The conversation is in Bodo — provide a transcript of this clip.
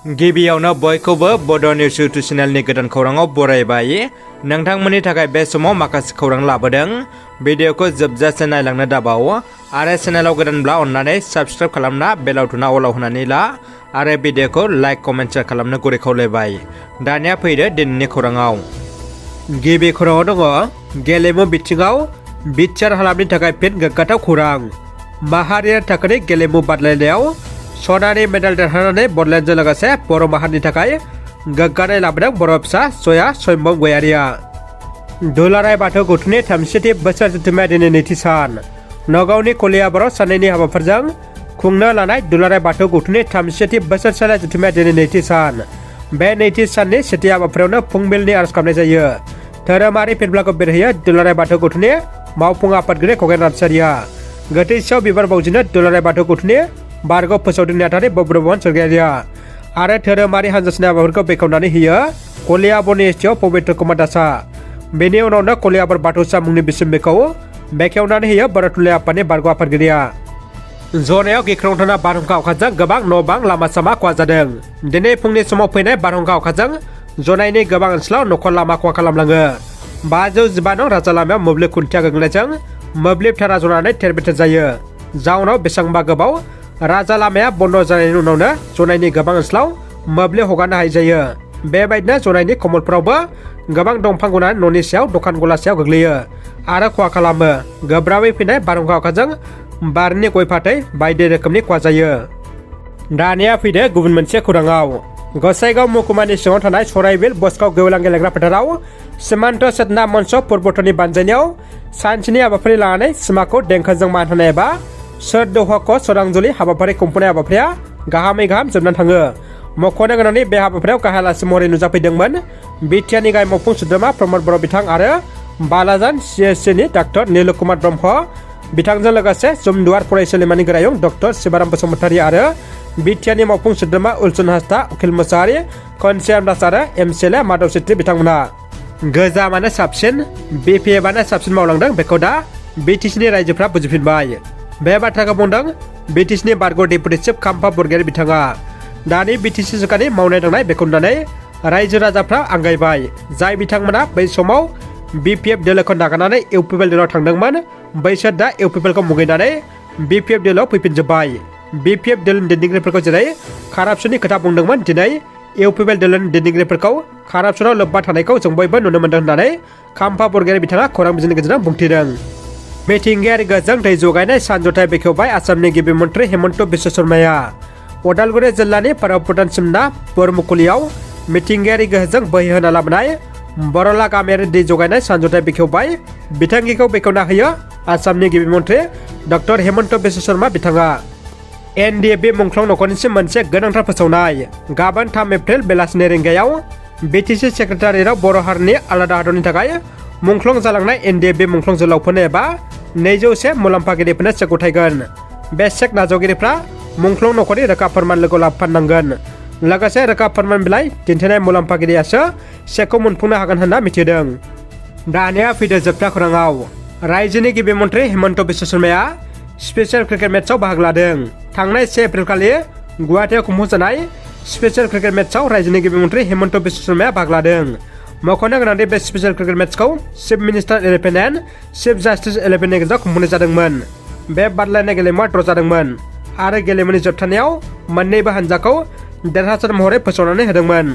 गिबियावनो बयखौबो बड' निउस इउटुब चेनेलनि गोदान खौराङाव बरायबाय। नोंथांमोननि थाखाय बे समाव माखासे खौरां लाबोदों। भिडिअखौ जोबजासे नायलांनो दाबाव आरो चेनेलाव गोदानब्ला अन्नानै साबस्क्राइब खालामना बेल आइकनआ अलाव होनानै ला आरो भिडिअखौ लाइक कमेन्ट शेयार खालामनो गुरै खावलायबाय। दानिया फैदो दिनैनि खौराङाव। गिबि खौराङाव दङ गेलेमु बिथिङाव बिटिआर हालामनि थाखाय फिन गोग्गाथाव खौरां। माहारियारि थाखोनि गेलेमु बादायलायनायाव सनानि मेडेल देरहानानै बडलेण्डजों लोगोसे बर' माहारिनि थाखाय गोग्गानाय लाबोदों बर' फिसा जया स्वयंभु गयारिया। दुलाराय बाथौ गौथुमनि 33थि बोसोर जथुम्माया दिनै नैथि सान। नगावनि कलियाबराव साननैनि हाबाफारिजों खुंनो लानाय दुलाराय बाथौ गौथुमनि 33थि बोसोरसालिया जथुम्माया दिनै नैथि सान। बे नैथि साननि सेथि हाबाफारियावनो फुंबिलिनि आरज गाबनाय जायो। धोरोमारि फिरब्लाखौ बेरहोयो दुलाराय बाथौ गौथुमनि मावफुं आफादगिरि खगेन नार्जारिया। गोथैसेयाव बिबार बावजेनो दुलाराय बाथौ गौथुमनि बारग' फोसावदिं नेहाथारि बब्रमोहन स्वर्गियारिया आरो धोरोमारि हानजानि हाबाफोरखौ बेखेवनानै होयो कलियाबरनि एसटिअ पबित्र कुमार दासआ। बेनि उनावनो कलियाबर बाथौसा मुंनि बिसम्बिखौ बेखेवनानै होयो बर' थुनलाइ आफादनि बारग' आफादगिरिया। जनायाव गिख्रंथावना बारहुंखा अखाजों गोबां न' बां लामा सामा खहा जादों। दिनै फुंनि समाव फैनाय बारहुंखा अखाजों जनायनि गोबां ओनसोलाव न'खर लामा खहा खालामलाङो। 515 नं राजा लामायाव मोब्लिब खुन्थिया गोग्लैनायजों मोब्लिब थारा जनानै थेर बेथेर जायो। जाउनाव बेसेबांबा गोबाव राजा लामाया बन्द जानायनि उनावनो जनायनि गोबां ओनसोलाव मोब्लिब हगारनो हायै जायो। बेबायदिनो जनायनि कमलफोरावबो गोबां दंफां गुनानै न'नि सायाव दखान गला सायाव गोग्लैयो आरो खहा खालामो। गोब्राबै फैनाय बारहुंखा अखाजों बारिनि गय फाथै बायदि रोखोमनि खहा जायो। दानिया फैदो गुबुन मोनसे खौराङाव। गसाइगाव महकुमानि सिङाव थानाय सराइबिल बसगाव गेवलां गेलेग्रा फोथाराव सिमान्त चेतना मन्च पूर्बोत्तरनि बानजायनायाव सानसेनि हाबाफारि लानानै सिमाखौ देंखोजों मान होनाय एबा सोर दौहाक सोरांजुलि हाबाफारि खुंफुंनाय हाबाफारिया गाहामै गाहाम जोबनानै थाङो। मख'नो गोनांनि बे हाबाफारियाव गाहाय आलासि महरै नुजाफैदोंमोन बिटिआरनि गाहाय मावफुं सोद्रोमा प्रमद बर' बिथां आरो बालाजान सिएससिनि डाक्टर नील कुमार ब्रह्म बिथांजों लोगोसे जुमदुवार फरायसालिमानि गोरायुं डक्टर शिबाराम बसुमतारी आरो बिटिआरनि मावफुं सोद्रोमा उलसुन हासदा उखिल मोसाहारि खनसियाम दास आरो एमसिएलए माधव सिट्रि बिथांमोना। गोजामानो साबसिन बिपिएफआनो साबसिन मावलांदों बेखौ दा बिटिसिनि रायजोफ्रा बुजिफिनबाय। बे बाथ्राखौ बुंदों बिटिसिनि बारग' डेपुटि चिफ खाम्फा बरगयारि बिथाङा। दानि बिटिसि सरकारनि मावनाय दांनाय बेखौ नुनानै रायजो राजाफ्रा आंगायबाय। जाय बिथांमोना बै समाव बिपिएफ दोलोखौ नागारनानै इउपिपिएल दोलोआव थांदोंमोन बैसोर दा इउपिपिएलखौ मुगैनानै बिपिएफ दोलोआव फैफिनजोब्बाय। बिपिएफ दोलोनि दैदेनगिरिफोरखौ जेरै कारापसननि खोथा बुंदोंमोन दिनै इउपिपिएल दोलोनि दैदेनगिरिफोरखौ कारापसनाव लोब्बा थानायखौ जों बयबो नुनो मोन्दों होननानै खाम्फा बरगयारि बिथाङा खौरां बिजोंनि गेजेरजों बुंथिदों। मिथिंगायारि गोजों दै जगायनाय सानजथाय बेखेवबाय आसामनि गिबि मन्थ्रि हेमन्त बिश्व शर्माया। उदालगुरि जिल्लानि पाराभुटान सिमना बरमुकुलियाव मिथिंगायारि गोहोजों बोहैहोना लाबोनाय बरला गामियारि दै जगायनाय सानजथाय बेखेवबाय। बिथांखिखौ बेखेवना होयो आसामनि गिबि मन्थ्रि डक्टर हेमन्त बिश्व शर्मा बिथाङा। एनडिएफबि मुंख्लं नखरनिसिम मोनसे गोनांथार फोसावनाय। गाबोन 3 एप्रिल बेलासिनि रिंगायाव बिटिसि सेक्रेटारियेटआव बर' हारिनि आलादा हादरनि थाखाय मुंख्लं जालांनाय एनडिएफबि मुंख्लं जोलावफोरनो एबा 201 मुलाम्फागिरिफोरनो चेक गथायगोन। बे चेक नाजावगिरिफ्रा मुंख्लं नखरनि रोखा फोरमान लोगो लाबोफानांगोन। लोगोसे रोखा फोरमान बिलाइ दिन्थिनाय मुलाम्फागिरियासो चेकखौ मोनफुंनो हागोन होनना मिथिदों। दानिया फैदो जोबथा खौराङाव। रायजोनि गिबि मन्थ्रि हेमन्त बिश्व शर्माया स्पेशल क्रिकेट मेचआव बाहागो लादों। थांनाय 1 एप्रिल खालि गुवाहाटीआव खुंफुंजानाय स्पेशल क्रिकेट मेचआव रायजोनि गिबि मन्थ्रि हेमन्त बिश्व शर्माया बाहागो लादों। मख'नो गोनांदि बे स्पेशल क्रिकेट मेचखौ chief minister 11 and chief justice 11नि गेजेराव खुंफुंनाय जादोंमोन। बे बादायलायनाय गेलेमुआ ड्र जादोंमोन आरो गेलेमुनि जोबथानायाव मोन्नैबो हानजाखौ देरहासार महरै फोसावनानै होदोंमोन।